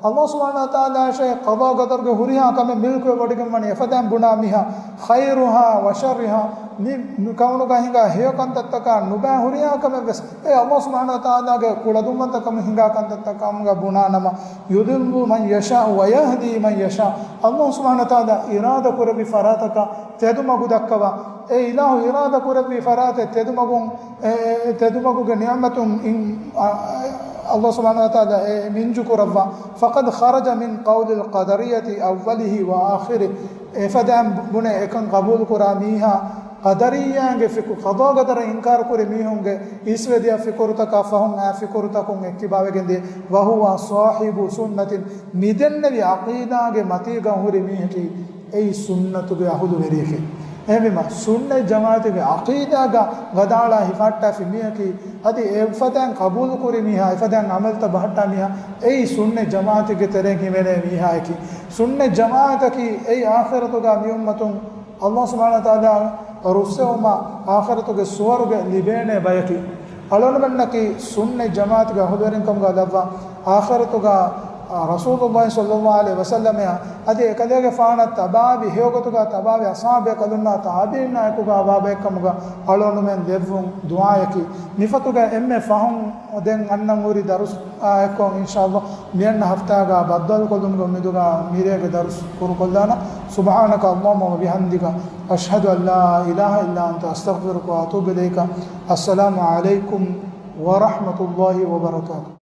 ﷲ ސުބްޙާނަހޫ ވަތަޢާލާއަށޭ ޤަޟާ ޤަދަރުގެ ހުރިހާ ކަމެއް މިލްކުވެވޮޑިގެން ވަނީ އެފަދައިން ބުނާ މީހާ، خيرها وشرها، މި، މި ކައުނުގަ ހިނގާ ހެޔޮ ކަންތައްތަކާ ނުބައި ހުރިހާ ކަމެއް ވެސް އެ ﷲ ސުބްޙާނަހޫ ވަތަޢާލާގެ ކުޅަދުންވަންތަކަމުން ހިނގާ ކަންތައްތައް ކަމުގަ ބުނާނަމަ، يضل من يشاء ويهدي من يشاء. ﷲ ސުބްޙާނަހޫ ވަތަޢާލާ އިރާދަ ކުރެއްވި ފަރާތަކަށް ތެދުމަގު ދައްކަވާ، އެ އިލާހު އިރާދަ ކުރެއްވި ފަރާތެއް ތެދުމަގުން، އެ، އެ، އެ ތެދުމަގުގެ ނިޢުމަތުން އިން، އަ، އަ، ﷲ ސުބްޙާނަހޫ ވަތަޢާލާ އެ މިންޖު ކުރައްވާ. فقد خرج من قول القدرية أوله وآخره. އެފަދައިން ބުނެ އެކަން ޤަބޫލުކުރާ މީހާ، ޤަދަރިއްޔާގެ ފިކުރު، ޤަޟާ ޤަދަރަށް އިންކާރުކުރި މީހުންގެ އިސްވެދިޔަ ފިކުރުތަކާ ފަހުން އާ ފިކުރުތަކުން އެއްކިބާވެގެން ދިޔަ، وهو صاحب سنة، މިދެންނެވި ޢަޤީދާގެ މަތީގަ ހުރި މީހަކީ އެއީ ސުންނަތުގެ އަހުލުވެރިއެކޭ. އެހެންވީމަ، ސުންނަތް ޖަމާޢަތުގެ ޢަޤީދާގަ ގަދައަޅާ ހިފަހައްޓާފި މީހަކީ، އަދި އެފަދައިން ޤަބޫލުކުރި މީހާ، އެފަދައިން ޢަމަލުތައް ބަހައްޓާ މީހާ، އެއީ ސުންނަތް ޖަމާޢަތުގެ ތެރެއިން ހިމެނޭ މީހާއެކީ. ސުންނަތް ޖަމާޢަތަކީ އެއީ އާޚިރަތުގަ މި އުއްމަތުން ﷲ ސުބްޙާނަހޫ ވަތަޢާލާ ރުއްސެވުމަށް އާޚިރަތުގެ ސުވަރުގެ ލިބޭނެ ބަޔަކީ. އަޅުގަނޑުމެންނަކީ ސުންނަތް ޖަމާޢަތުގެ އަހުލުވެރިންކަމުގަ ލައްވާ، އާޚިރަތުގަ، އާ، ރަސޫލުﷲ ޞައްލަﷲ ޢަލައިހި ވަސައްލަމައާ އަދި އެކަލޭގެފާނަށް ތަބާވި ހެޔޮގޮތުގަ ތަބާވި އަޞްޙާބު ބޭކަލުންނާ ތާބިޢީންނާ އެކުގަ ވާ ބައެއްކަމުގަ އަޅުގަނޑުމެން ދެއްވުން ދުޢާއަކީ. މިފޮތުގެ އެންމެ ފަހުން ދެން އަންނަން ހުރި ދަރުސް އާ އެއްކޮށް، އިންޝާﷲ، މިއަންނަ ހަފްތާގަ ބައްދަލުކޮށްލުމުގެ އުއްމީދުގަ މިރޭގެ ދަރުސް ކުރުކޮށްލާނަން. سبحانك اللهم وبحمدك، أشهد أن لا إله إلا أنت، أستغفرك وأتوب إليك. السلام عليكم ورحمة الله وبركاته.